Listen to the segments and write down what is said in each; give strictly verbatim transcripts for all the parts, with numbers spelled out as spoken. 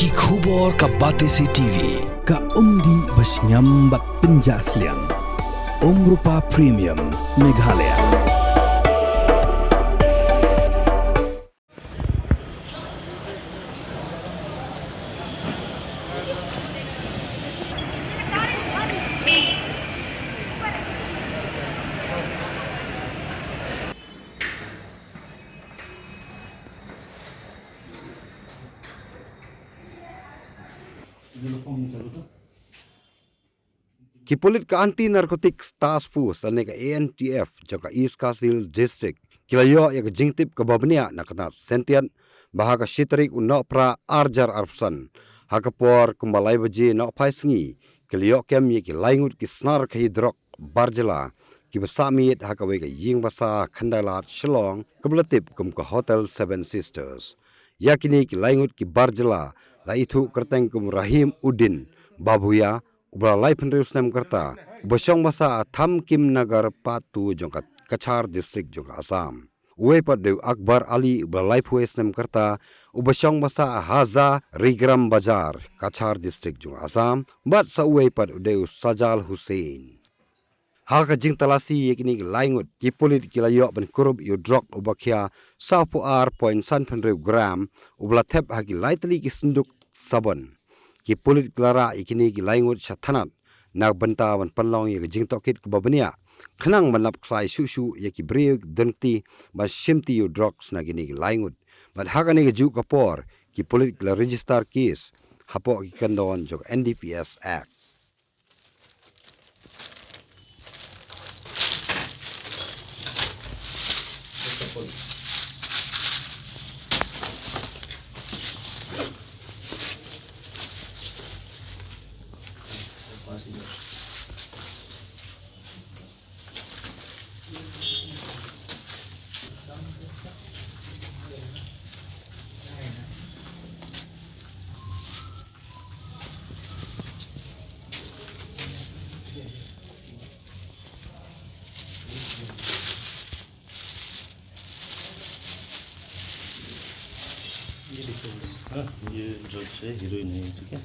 Ki khubor ka Batesi T V, ka umdih ba shngiam bad pynjah sliang. Umrupa Premium, Meghalaya. Ki pulit ka Anti Narcotics Task Force lane ka A N T F jong ka East Khasi Hills District ki la ïoh ïa ka jingtip kaba bniah na ka tnat Sentiat ba ha ka shi tarik u Nohprah arhajar arphew san, ha ka por kumba lai baje nohphai sngi, ki la ïoh kem ïa ki lai ngut ki snar khaïi drok bar jylla kiba sah miet ha kawei ka ïing basa ha Khyndai Lad, Shillong, kaba la tip kum ka Hotel Seven Sisters. Ïa kine ki lai ngut ki bar jylla la ithuh kyrteng kum Rahim Uddin Babuya, uba laiphew hynriew snem ka rta, uba shong basa ha Thamkim Nagar Part two jong ka Cachar District jong ka Assam. Uwei pat u dei u Akbar Ali, uba laiphew wei snem ka rta, uba shong basa ha Hazarigram Bazar, Cachar District jong ka Assam, bad sa uwei pat u dei u Sajal Hussain. Ha ka jingtalasi ïa kine ki lai ngut, ki pulit ki la ïoh ban kurup ïa u drok uba khia sawphew ar point san phew hynriew gram, uba la thep ha ki lai tylli ki synduk sabon. Ki pulit ki la rah ïa kine ki lai ngut sha thanat na ka bynta ban pynlong ïa ka jingtohkit kaba bniah, khnang ban lap ksai shuh shuh ïa ki briew kiba don kti ban shimti ïa u drok na kine ki lai ngut. Bad ha kane kajuh ka por, ki pulit ki la register case hapoh ki kyndon jong ka N D P S Act. ये देखो, हाँ, ये ड्रग्स है, हीरोइन है, ठीक है।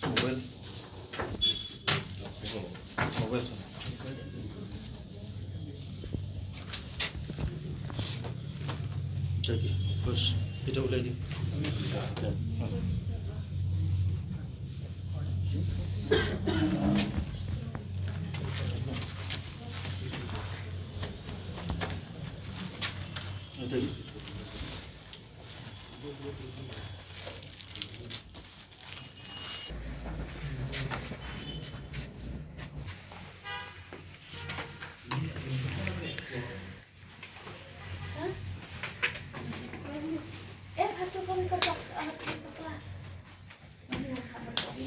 मोबाइल। मोबाइल। चलिए, बस, इधर उठा दी। हाँ। उठा दी।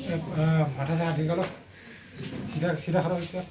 ए, अ, माथा से हाथ निकालो। सीधा, सीधा खड़ा हो जाओ।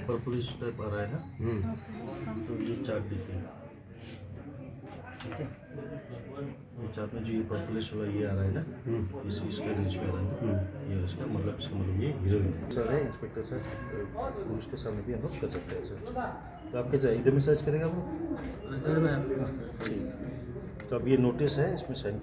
पर्पलिश टाइप आ रहा है ना। हम्म। तो ये चार डिब्बे। ये चार में जो ये पर्पलिश वाला ये आ रहा है ना, हम्म। इस, इसका रेंज में आ रहा है। हम्म। ये इसका मतलब, इसका मतलब ये हीरोइन है। सर है, इंस्पेक्टर सर, पुलिस के सामने भी हम लोग कर सकते हैं सर। तो आप कैसे इधर में सर्च करेगा वो? इधर में। ठीक। तो अब ये नोटिस है, इसमें साइन।